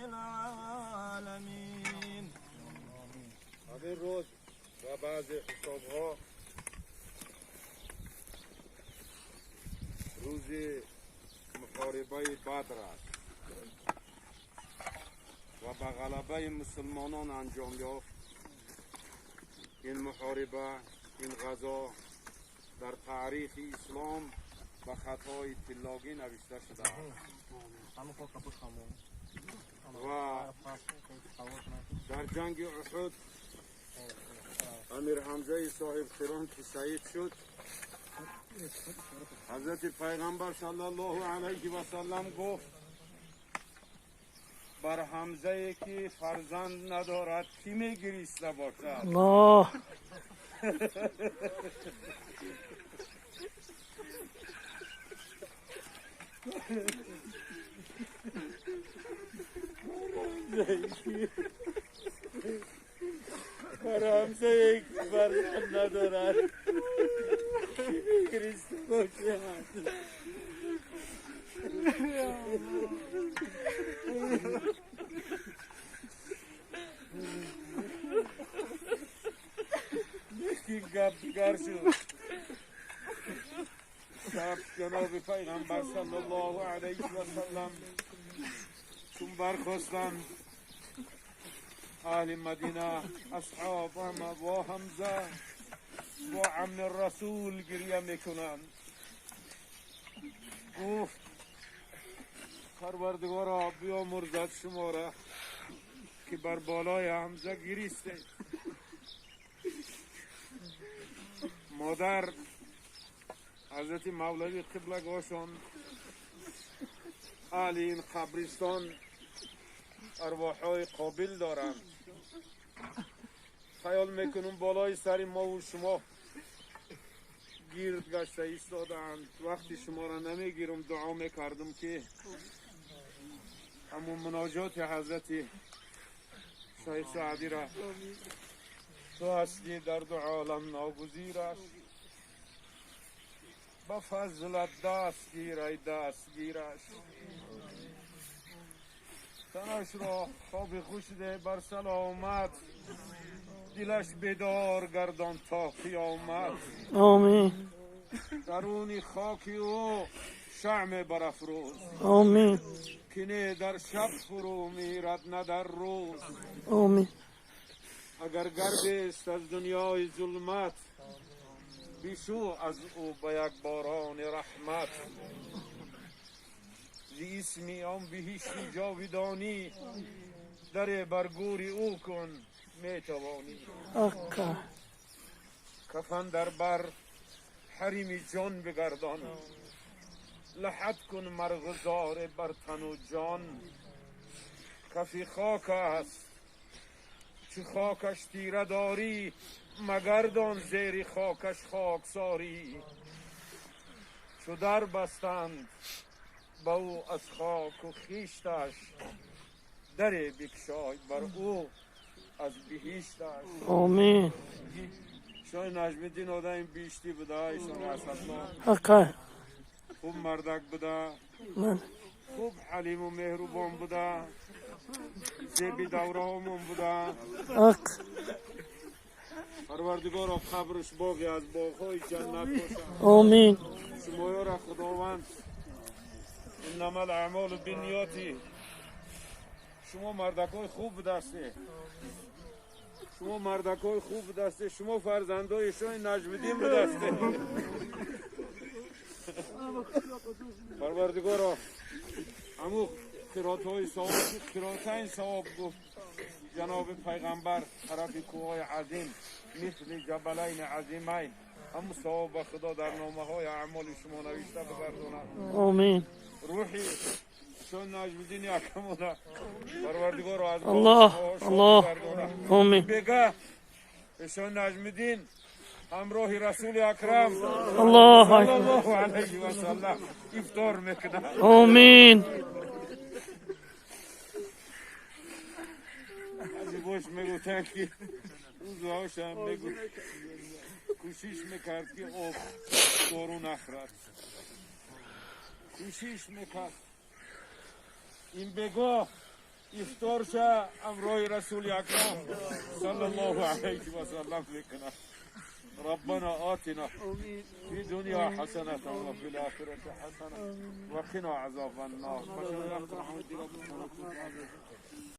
العالمين. همین روز و بعضی حسابها روز محاربه بدر است و به غلبه مسلمانان انجام یافت. این محاربه، این غزا در تاریخ اسلام به خطای طلاقی نوشته شده است و در جنگ احد امیر حمزه صاحب قران که شهید شد، حضرت پیغمبر صلی الله علیه و سلم گفت بر حمزه که فرزند ندارد کی میگریسته باشد؟ الله. بر حمزه یک فرزند ندارد کی میگریسته باشد؟ یکی گپ دیگر شد. شب جناب پیغمبر صلی الله علیه و سلم چون برخواستند اهل مدینه، اصحاب همه با حمزه با عم رسول گریه میکنند. گفت پروردگارا بیامرزد شما را که بر بالای حمزه گریسته. مادر حضرت مولوی قبلگاهشان اهل این قبرستان ارواحهای قابل دارند. خیال میکنم بالای سر ما و شما گیرد گشته ایستادند. وقتی شما را نمیگیرم دعا میکردم که همون مناجات حضرت شیخ سعدی را تو هستی در دو عالم ناگزیرش، با فضلت دست گیر ای دست گیرش، تنش را خواب خوش ده بر سلامت، دلش بیدار گردان تا قیامت. آمین. درونی خاکی او شمع برافروز. آمین. که نه در شب فرو میرد نه در روز. آمین. اگر گرد است از دنیای ظلمت، بیشو از او به یک باران رحمت. ز اسمی آن بهشتی جاودانی، در برگوری او کن میتوانی. کفن در بر حریم جان بگردان، لحد کن مرغزار بر تن و جان. کفی خاک است چو خاکش تیره داری، مگردان زیر خاکش خاکساری. چو در بستند به او از خاک و خیشتش، در بکشای بر او از بهشتش. آمین. شای نجم‌الدین آدم بیشتی بوده، ایشان اسدالله خوب مردک بوده، خوب حلیم و مهربان بوده، زیبی دوره همون بوده. پروردگارا قبرش باغی از باغهای جنت باشد. آمین. شما را خداوند انما الاعمال بالنیاتی. شما مردکای خوب دسته، شما مردکای خوب دسته، شما فرزندای شای نجم‌الدین بدسته. پروردگارا همو قرائت‌های ثواب، قرائتین ثواب گفت جناب پیغمبر طرف کوه‌های عظیم مثل جبلین عظیمین، همو ثواب خدا در نامه‌های اعمال شما نوشته بگرداند. آمین. روحی چون نجم‌الدین یکمونه پروردگار از الله الله. آمین. بگه چون نجم‌الدین همراه رسول اکرم الله صلی الله علیه و سلم افطار میکنه. آمین. از باش میگفتن که روزهاش هم میگفت کوشش میکرد که آب دارو نخرد، کوشش میکرد. این بگاه ифторша امرای رسول اکرم صلی الله علیه و سلم میکنه. ربنا آتنا في دنيا حسنة وفي الآخرة حسنة وقنا عذاب النار.